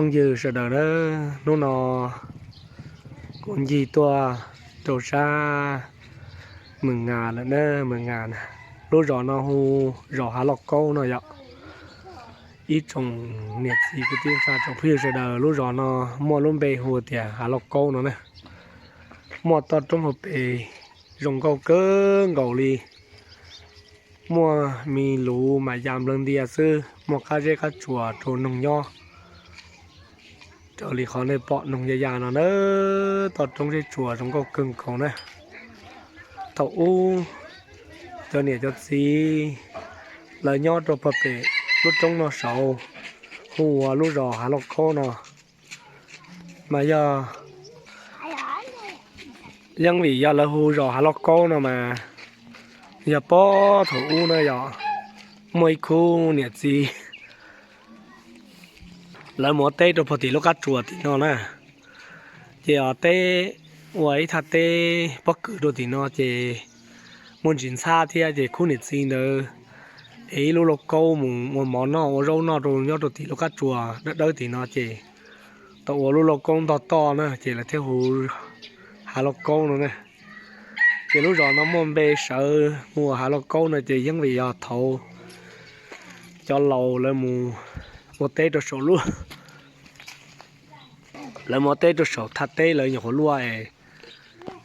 Phooj ywg sawv daws na, hnub no kuv ncig tuaj rau sab Mws Nas lawm na, Mws Nas na. Lub zos no hu zos Hav Lauj Kaub no yom. Ib tsoom niam txiv kwv tij neej tsa tsoom phooj ywg sawv daws, lub zos no muaj lub npe hu tias Hav Lauj Kaub no na. Muaj toj roob hauv pes zoo nkauj kawg nkaus li. Muaj me luv mas ya nplawg ntia xwb, muaj qab zeb qab tsuas rau noog nyob. Raws li qhov nej pom noog ya ya no na, toj roob zeb tsuas zoo nkauj kawg nkaus na. Thaum ub cov niam cov txiv lawv nyob rau puag pem lub roob no saud, hu ua lub zos Hav Lauj Kaub no. Mas yog, yeej vim yog lawv hu zos Hav Lauj Kaub no mas, yog puag thaum ub na yog muaj ib khub niam txiv lawv mus ua teb rau puag tim lub qab tsuas tim no na. Ces ua teb, ua ib thaj teb pob kws rau tim no ces muaj ntsis ntxhab thiab, ces khub niam txiv ntawd es ib lub lauj kaub mus ua mov noj ua zaub noj rau nyob rau tim lub qab tsuas dawb dawb tim no, ces tau ua lub lauj kaub ntog toj na, ces lawv thiaj hu Hav Lauj Kaub no na. Ces lub zos no muaj npe sawv mus ua Hav Lauj Kaub no ces yeej vim yog thaud cov laus lawv mus ua teb rau saum lub, lawv mus ua teb rau saum thaj teb lawv nyuam qhuav luaj es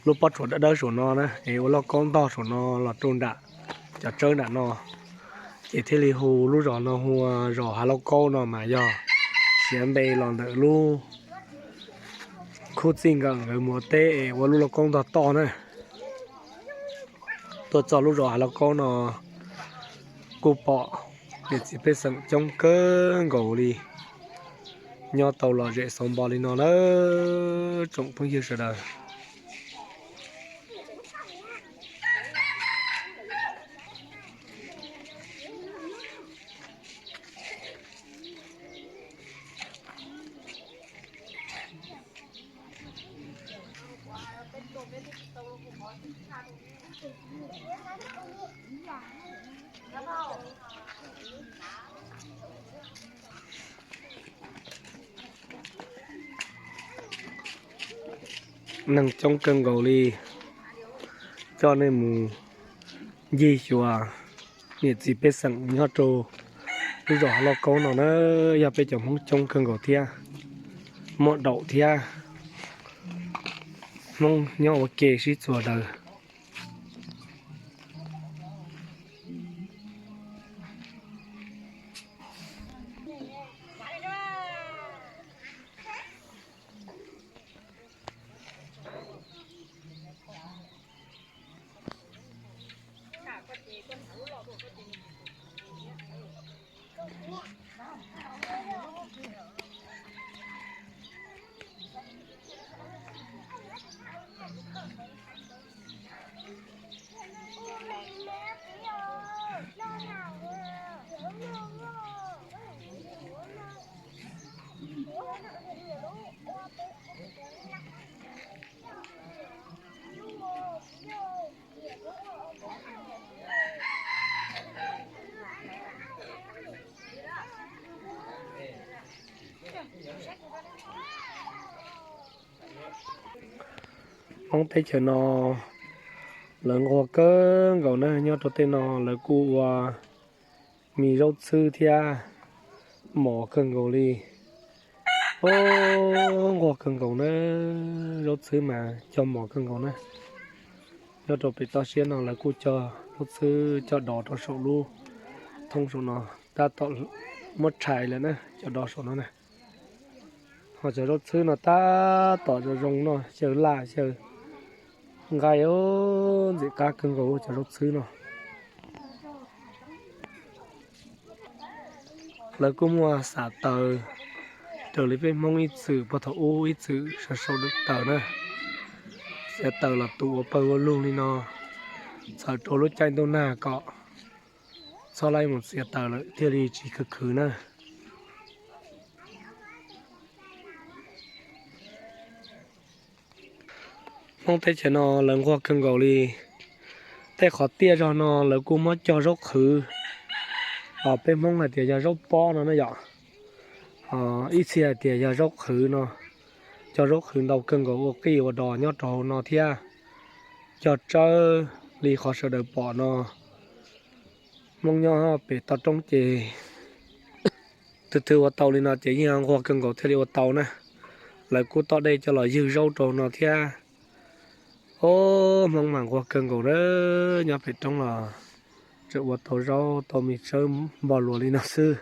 lub pob tsuas dawb dawb saum no na, es ua lauj kaub ntog saum no los rau nram cov tsawb nram no. Ces thiaj li hu lub zos no hu ua zos Hav Lauj Kaub no mas yog siav npe los ntawm lub khub txij nkawm nkawd mus ua teb es ua lub lauj kaub ntog toj na. Tuaj txog lub zos Hav Lauj Kaub no kuj pom niam txiv pej xeem coob kawg nkaus li, nyob tau lom zem xauv npo li no na, tsoom phooj ywg sawv daws. Neeg coob kawg nkaus li, coj nej mus ncig xyuas niam txiv pej xeem nyob rau lub zos Hav Lauj Kaub no na, yog peb cov Hmoob coob kawg nkaus thiab, muaj daum thiab, Hmoob nyob ua ke sib txuas daws. Hmoob teb chaws no lawv nquag kawg nkaus na, nyob rau tej no lawv kuj ua me zaub txhwb thiab mos kawg nkaus li. Nquag kawg nkaus na, zaub txhwb mas cog mos kawg nkaus na. Nyob rau pem toj siab no lawv kuj cog zaub txhwb coj dov rau saum lub thoob saum no, tab tom muab rhais lawm na, cov dov saum no na. Ho cov zaub txhwb no tab tom zoo zoo noj xyaw laj xyaw nqaij, ntxim qab kawg nkaus cov zaub txhwb no. Lawv kuj muaj xav taws, raws li peb Hmoob ib txwm puag thaum ub ib txwm sau sau taws na, txiav taws los tus ua pawg ua lug li no, txhawm rau lub caij ntuj nag kom txhob laib mus txiav taws lawm thiaj li tsis khwv khwv na. Hmoob teb chaws no lawv nquag kawg nkaus li. Tej qhov tiaj zog no lawv kuj muab cog zaub qhwv, peb Hmoob hais tias yog zaub pob no na yom. Ib txhia hais tias yog zaub qhwv no, cog zaub qhwv ntau kawg nkaus ua qij ua dos nyob rau hauv no thiab. Cog tsawb li qhov sawv daws pom no, Hmoob nyob pem toj roob ces twg twg ua tau li no ces yeej nquag kawg nkaus thiaj li ua tau na. Lawv kuj toj dej coj los ywg zaub rau no thiab. Ob, Hmoob mas nquag kawg nkaus na, nyob pem roob los tseem ua tau zaub tau me tsawb npog luas li no xwb.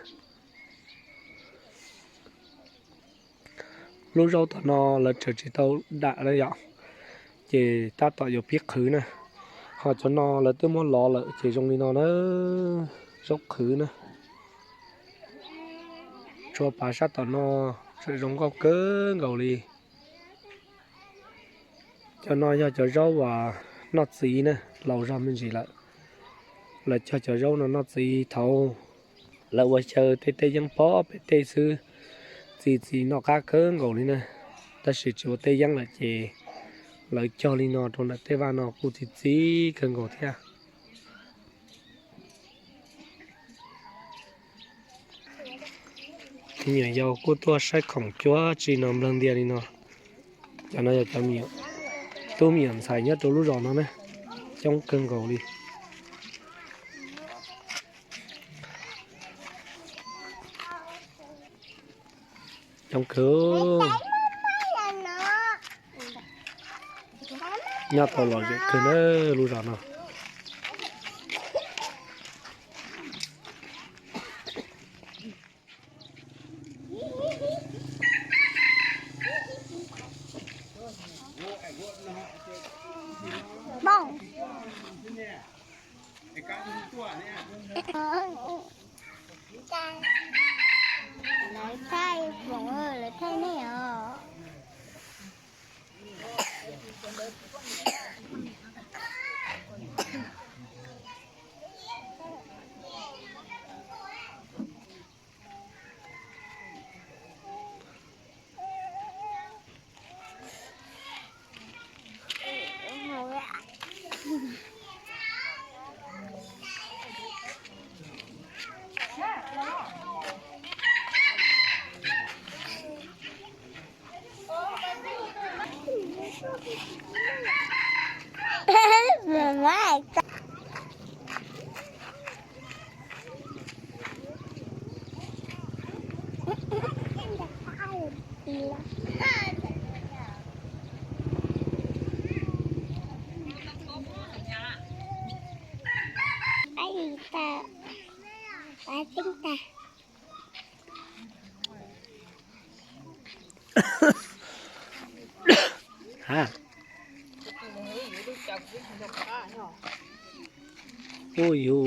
Lub zaub tom no lawv tseem tsis tau dam na yom, ces tab tom yuav pib qhwv na. Ho cov no lawv twb muab lov lawm ces zoo li no na, zaub qhwv na. Tshuav pas sab tom no tseem zoo nkauj kawg nkaus li. Cov no yog cov zaub uas noj txiv na, laus zog me ntsis lawm. Lawv cog cov zaub no noj txiv thaum lawv ua xyaw tej teb yeeb pob pem tej xwb, txi txiv noj qab kawg nkaus li na. Tab sis tsis ua teb yeeb lawm ces lawv cog li no rau ntawm tej vaj no kuj txi txiv kawg nkaus thiab. Me nyuam yaus kuj tuaj saib khoom cuab tsi no nplawg ntias li no. Cov no yog cov me nyuam tub me nyuam ntxhais nyob rau lub zos no na, coob kawg nkaus li. Coob kawg. Nyob tau lom zem kawg na lub zos no. Lawv thaij foom, lawv thaij nej os. Ha. Ui yu.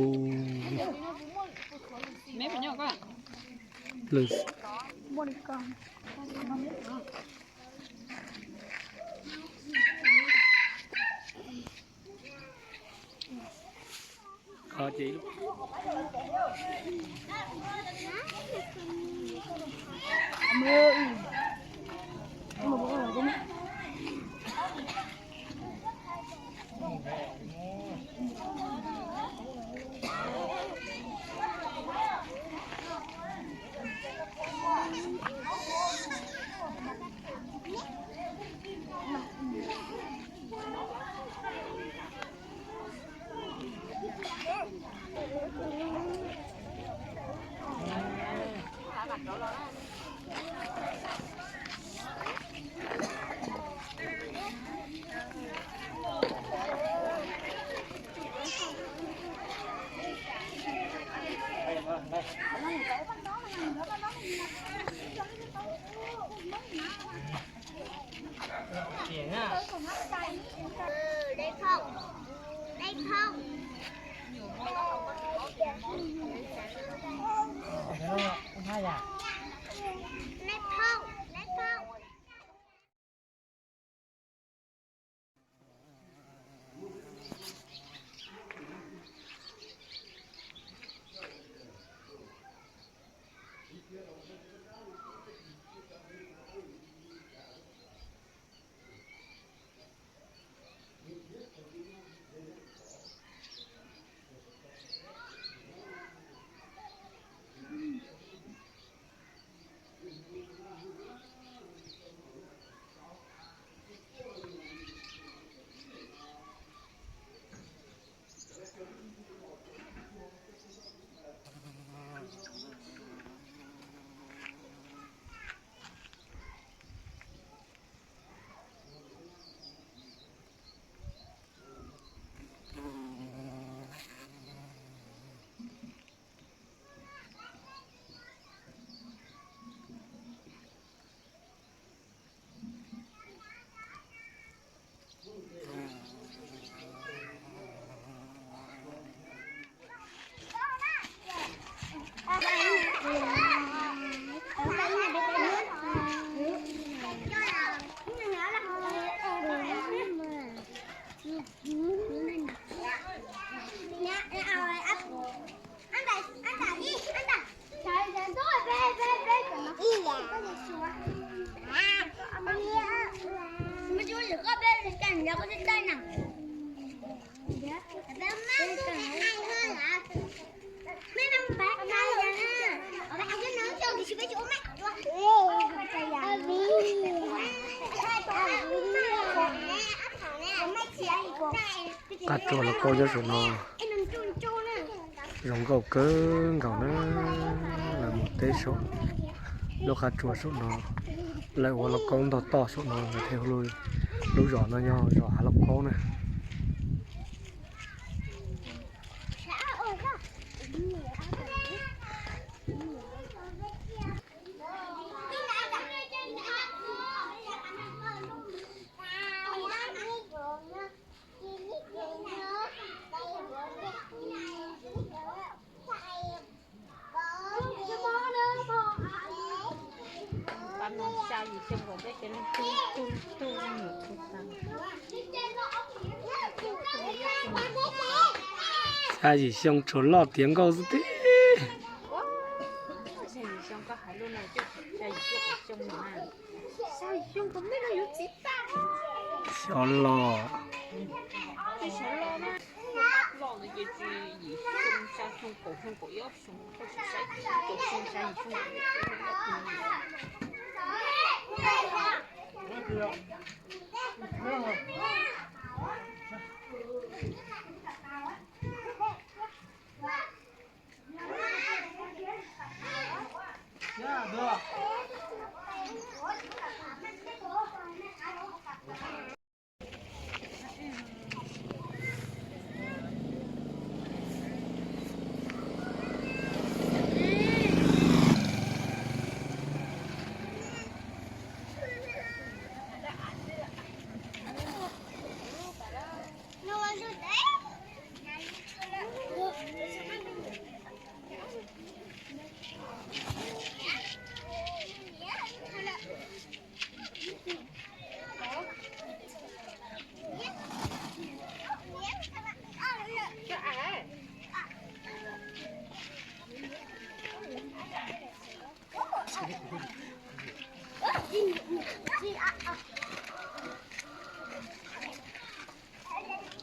Qab tsuas lauj kaub nyob saum no, zoo nkauj kawg nkaus na. Lawv mus teb saum lub qab tsuas saum no, lawv ua lauj kaub ntog toj saum no, lawv thiaj hu lub zos no yog zos Hav Lauj Kaub na. Xya yim xyoo tshuav loj tiav nkauj xwb tib. Xyov los.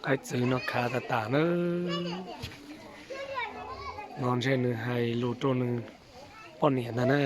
Qaib txwv no khav tas tas na. No ntshe nws hais lus rau nws poj niam ntag na.